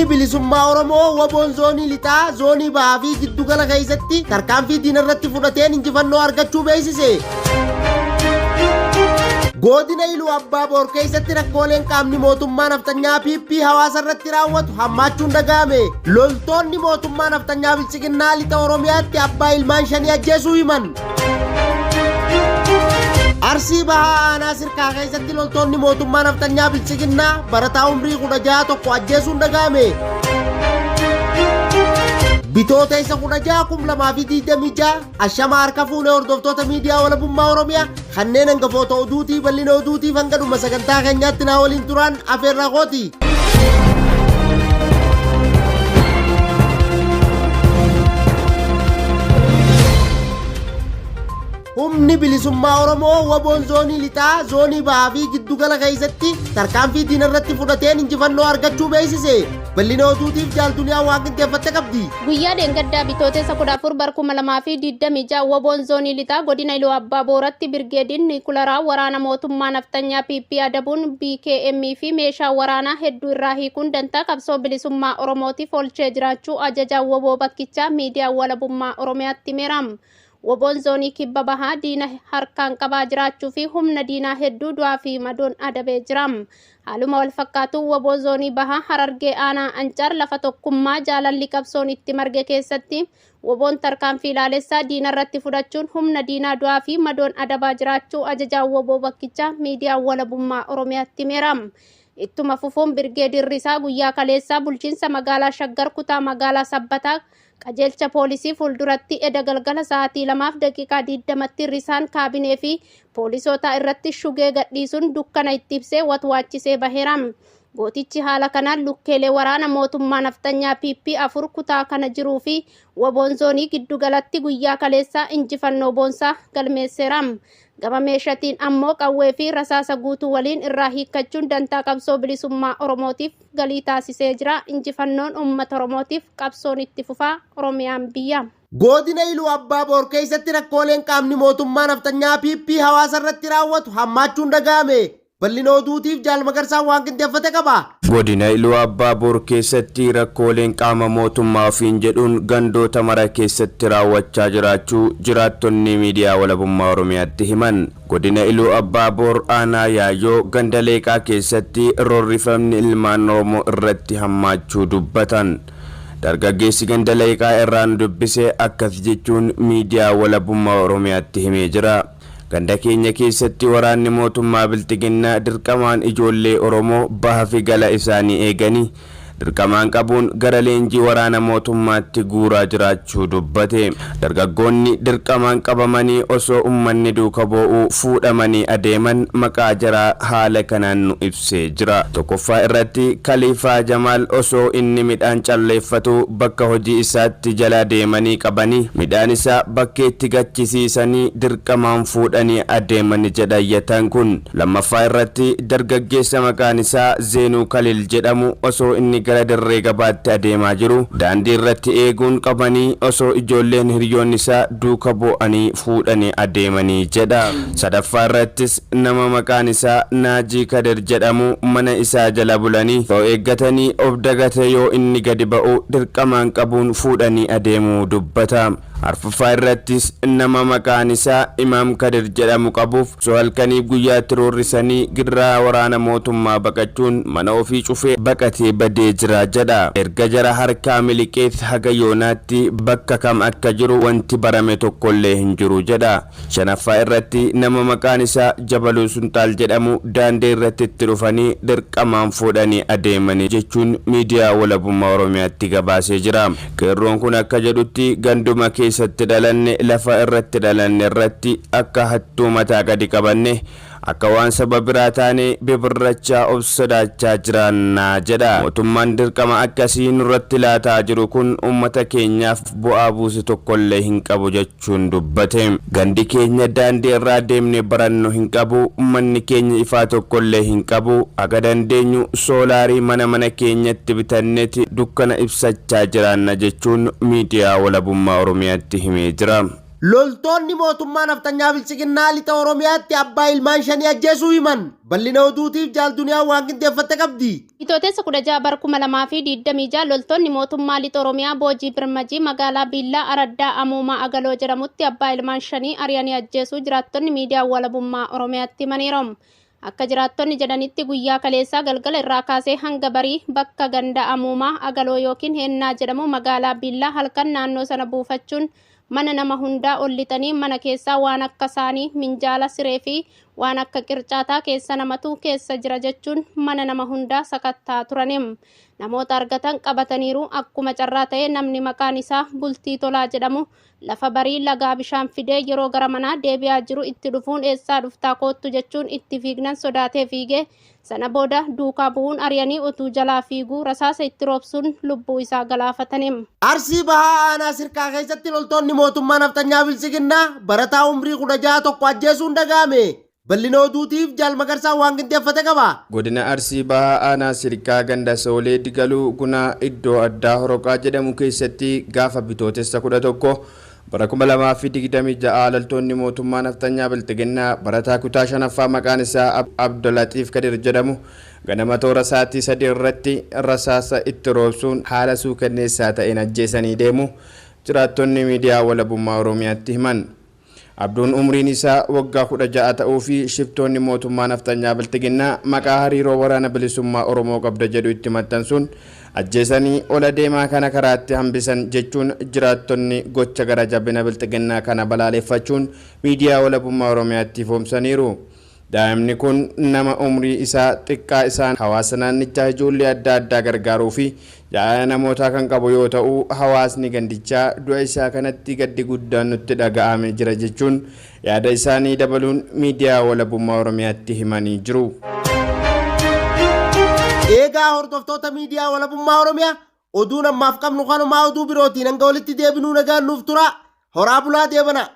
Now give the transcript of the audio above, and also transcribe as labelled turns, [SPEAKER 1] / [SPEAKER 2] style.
[SPEAKER 1] Bilisummaa Oromoo WBOn Zoonii Lixaa, Zoonii Bahaa fi Giddugala keessatti tarkaanfii diinarratti fudhateen injifannoo argachuu beeksise. Godina Iluu Abbaa Boor keessatti rakkooleen qaamni mootummaa nafxanyaa PP hawaasa irratti raawwatu hammaachuun dhaga'ame. Loltoonni mootummaa nafxanyaa Biltsiginnaa lixa Oromiyaatti abbaa ilmaan shanii ajjeesuu himan. Arsii Bahaa Aanaa Sirkaa keessatti loltoonni mootummaa nafxanyaa Biltsiginnaa barataa umrii 16 tokko ajjeesuun dhaga'ame. Bitootessa 16 2026 Ashama harka fuune hordoftoota miidiyaa walabummaa Oromiyaa kanneen hangafoota oduutii bal'ina oduutiif hanga dhuma sagantaa keenyaatti naa waliin turaan afeerraa kooti. Humni bilisummaa Oromoo WBOn zoonii lixaa, zoonii bahaa fi giddugala keessatti tarkaanfii diinarratti fudhateen injifannoo argachuu beeksise. Bal'ina oduutiif Jaal Duniyaa waan qindeeffatte qabdi.
[SPEAKER 2] Guyyaa dheengaddaa Bitootessa 14 bar 2026 WBOn Zoonii Lixaa Godina Iluu Abbaa Booratti Birgeediin Niikularaa waraana mootummaa nafxanyaa PP adabuun BKM fi meeshaa waraanaa hedduu irraa hiikuun dantaa qabsoo bilisummaa Oromootiif oolchee jiraachuu ajajaan wbo bakkichaa miidiyaa Walabummaa Oromiyaatti himeera. Wbo'n Zoonii Kibba Bahaa diina harkaan qabaa jiraachuu fi humna diinaa hedduu du'aa fi madoon adabee jira. Haaluma wal fakkaatuun wbo Zoonii Bahaa Harargee Aanaa Ancar lafa tokkummaa jaalalli qabsoon itti marge keessatti wbo'n tarkaanfii laalessaa diinarratti fudhachuun humna diinaa du'aa fi madoon adabaa jiraachuu ajajaan wbo bakkichaa miidiyaa Walabummaa Oromiyaatti himeera. Ittuma fufuun Birgeediin Risaa guyyaa kaleessaa bulchiinsa magaalaa Shaggar kutaa magaalaa Sabbataa Qajeelcha poolisii fuulduratti eda galgala sa'aatii 2:20tti risaan kaabinee fi poolisootaa irratti shugee gadhiisuun dukkana itti ibsee watwaachisee baheera. Gootichi haala kanaan lukkeelee waraana mootummaa nafxanyaa PP 4 kutaa kana jiruu fi WBOn zoonii giddugalatti guyyaa kaleessaa injifannoo boonsaa galmeesseera. Gama meeshatiin ammoo qawwee fi rasaasa guutuu waliin irraa hiikkachuun dantaa qabsoo bilisummaa Oromootiif galii taasisee jira. Injifannoon uummata Oromootiif qabsoon itti fufaa. Oromiyaan biyya.
[SPEAKER 1] Godina Iluu Abbaa Boor keessatti rakkooleen qaamni mootummaa nafxanyaa PP hawaasa irratti raawwatu hammaachuun dhaga'ame. Bal'ina oduutiif Jaal Magarsaan waan qindeeffate qaba.
[SPEAKER 3] Godina Iluu Abbaa Boor keessatti rakkooleen qaama mootummaa ofiin jedhuun gandoota mara keessatti raawwachaa jiraachuu jiraattonni Miidiyaa Walabummaa Oromiyaatti himan. Godina Iluu Abbaa Boor Aanaa Yaayoo ganda Leeqaa keessatti roorrifamni ilmaan Oromoo irratti hammaachuu dubbatan. Dargaggeessi ganda Leeqaa irraa nu dubbise akkas jechuun Miidiyaa Walabummaa Oromiyaatti himee jira. Ganda keenya keessatti waraanni mootummaa Bilxiginnaa dirqamaan ijoollee Oromoo baha fi gala isaanii eeganii dirqamaan qabuun gara leenjii waraana mootummaatti guuraa jiraachuu dubbate. Dargaggoonni dirqamaan qabamanii osoo ummanni duuka boo'uu fuudhamanii adeeman maqaa jaraa haala kanaan nu ibsee jira. Tokkoffaa irratti Kaliifaa Jamaal osoo inni midhaan calleeffatuu bakka hojii isaatti jala deemanii qabanii midhaan isaa bakkeetti gachisiisanii dirqamaan fuudhanii adeemani jedha iyyataan kun. Lammaffaa irratti dargaggeessa maqaan isaa Zeenuu Kaliil jedhamu osoo inni gara dirree gabaatti adeemaa jiru daandii irratti eeguun qabanii osoo ijoolleen hiryoonni isaa duuka boo'anii fuudhanii adeemanii jedha. Sadaffaa irrattis nama maqaan isaa Naajii Kadir jedhamu mana isaa jala bulanii osoo eeggatanii of dagatee yoo inni gadi ba'u dirqamaan qabuun fuudhanii adeemuu dubbata. Arfaffaa irrattis nama maqaan isaa Imaam Kadir jedhamu qabuuf osoo halkaniif guyyaa itti roorrisanii gidiraa waraana mootummaa baqachuun mana ofii cufee baqatee badee jira jedha. Erga jara harkaa miliqees haga yoonaatti bakka kam akka jiru wanti barame tokkollee hin jiru jedha. Shanaffaa irratti nama maqaan isaa Jabaluu Sunxaal jedhamu daandii irratti itti dhufanii dirqamaan fuudhanii adeemanii jechuun miidiyaa Walabummaa Oromiyaatti gabaasee jira. Qeerroon kun akka jedhutti ganduma keessatti dhalanne lafa irratti dhalanne irratti akka hattuu mataa gadi qabanne akka waan saba biraa taanee bibirrachaa of sodaachaa jiraanna jedha. Mootummaan dirqama akkasii nurratti laataa jiru kun uummata keenyaaf bu'aa buuse tokkollee hin qabu jechuun dubbate. Gandi keenya daandii irraa deemnee barannu hin qabu, manni keenya ifaa tokkollee hin qabu, haga dandeenyu soolaarii mana mana keenyatti bitanneti dukkana ibsachaa jiraanna jechuun Miidiyaa Walabummaa Oromiyaatti himee jira.
[SPEAKER 1] Loltoonni mootummaa naftanyaa Biltsiginnaa lixa Oromiyaatti abbaa ilmaan shanii ajjeesuu himan. Bal'ina oduutiif Jaal Duniyaan waan qindeeffatte qabdi.
[SPEAKER 2] Bitootessa 16 bara 2026 loltoonni mootummaa lixa Oromiyaa Boojii Birmajii magaalaa Biillaa Araddaa Amuumaa Agaloo jedhamutti abbaa ilmaan shanii ari'anii ajjeesuu jiraattonni miidiyaa walabummaa Oromiyaatti himaniiru. Akka jiraattonni jedhanitti, guyyaa kaleessaa galgala irraa kaasee hanga barii bakka ganda Amuumaa Agaloo yookiin Heennaa jedhamu magaalaa Biillaa halkan naannoo sana buufachuun mana nama hundaa ol lixanii mana keessaa waan akka saanii, minjaala, siree fi waan akka qircaataa keessa namatu keessa jira jechuun mana nama hundaa sakattaa turaniim. Namoota argatan qabataniiru. Akkuma carraa ta'e namni maqaan isaa Bultii Tolaa jedhamu lafa barii lagaa bishaan fidee yeroo gara manaa deebi'aa jiru itti dhufuun, eessaa dhuftaa, koottu jechuun itti fiignan sodaatee fiigee, sana booda duukaa bu'uun ari'anii utuu jalaa fiiguu rasaasa itti roobsuun lubbuu isaa galaafataniim.
[SPEAKER 1] Arsii Bahaa aanaa Sirkaa keessatti loltoonni mootummaa naftanyaa Biltsiginnaa barataa umrii 16 tokko ajjeesuun dhaga'ame. Bal'ina oduutiif Jaal Magarsaan waan qindeeffate qaba.
[SPEAKER 3] Godina Arsii Bahaa aanaa Sirkaa ganda Soolee Digaluu Gunaa iddoo addaa Horoqaa jedhamu keessatti gaafa Bitootessa 11 bara 2026 loltoonni mootummaa naftanyaa Bilxiginnaa barataa kutaa shanaffaa maqaan isaa Abdulaxiif Kadir jedhamu ganama toora sa'aatii 3 irratti rasaasa itti roobsuun haala suukanneessaa ta'een ajjeesanii deemu jiraattonni miidiyaa walabummaa Oromiyaatti himan. Abduun umriin isaa waggaa 16 ta'uu fi shiftoonni mootummaa naftanyaa Bilxiginnaa maqaa hariiroo waraana bilisummaa Oromoo qabda jedhu itti maxxansuun ajjeesanii ola deemaa kana karaatti hambisan jechuun jiraattonni gocha gara jabina Bilxiginnaa kana balaaleffachuun miidiyaa walabummaa Oromiyaatti ifoomsaniiru. Daa'imni kun nama umrii isaa xiqqaa isaan hawaasa naannichaa ijoollee adda addaa gargaaruu fi jaalala namootaa kan qabu yoo ta'u, hawaasni gandichaa du'a isaa kanatti gaddi guddaan nutti dhaga'amee jira jechuun yaada isaanii dabaluun miidiyaa walabummaa Oromiyaatti himanii jiru.
[SPEAKER 1] Eegaa hordoftoota miidiyaa walabummaa Oromiyaa, oduun ammaaf qabnu kanumaa. Oduu birootiin hanga walitti deebinuu nagaan nuuf tura. Horaa bulaa, deebana.